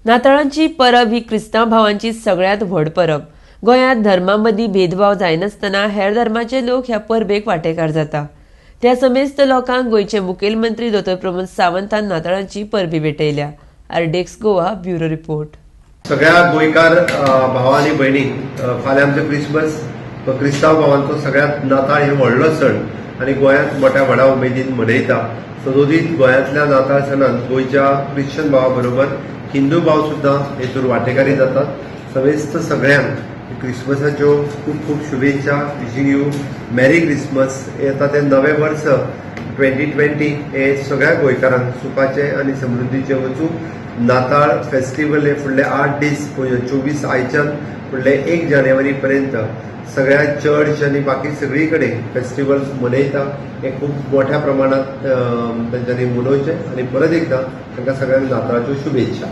नाताळांची परब ही क्रिस्तांव भावांची सगळ्यांत व्हड परब. गोंयांत धर्मा मदीं भेदभाव जायनासतना हेर धर्माचे लोक ह्या परबेक वांटेकार जाता. त्या समेस्त लोकांक गोंयचे मुखेलमंत्री दोतोर प्रमोद सावंतान नाताळांची परबी भेटयल्या. RDX Goa, bureau report. सगळ्या गोंयकार भावा आनी भयणींक, फाल्यां आमचो क्रिसमस. क्रिस्तांव भावांचो सगळ्यांत नाताळ हे व्हडलो सण आनी गोंयांत मोठ्या व्हडा उमेदीन मनयता. सदोदीत गोंयांतल्या नाताळ सणांत गोंयच्या क्रिश्चन भावा बरोबर हिंदू भाव सुद्दां हेतूर वांटेकारी जातात. समेस्त सगळ्यांक क्रिसमसाच्यो खूब खूब शुभेच्छा. Wishing you merry Christmas. येता तें नवें वर्स 2020 हे सगळ्या गोंयकारांक सुखाचें आनी समृद्धीचें वचूं. नाताळ फेस्टिवल हे फुडले 8 दीस, 24 आयच्यान फुडले 1 जानेवारी पर्यंत सगळ्या चर्च आनी बाकी सगळी कडेन फेस्टिवल मनयता. हे खूब मोठ्या प्रमाणात तांच्यांनी मनोवचें आनी परत एकदां तांकां सगळ्यांक नाताळाच्यो शुभेच्छा.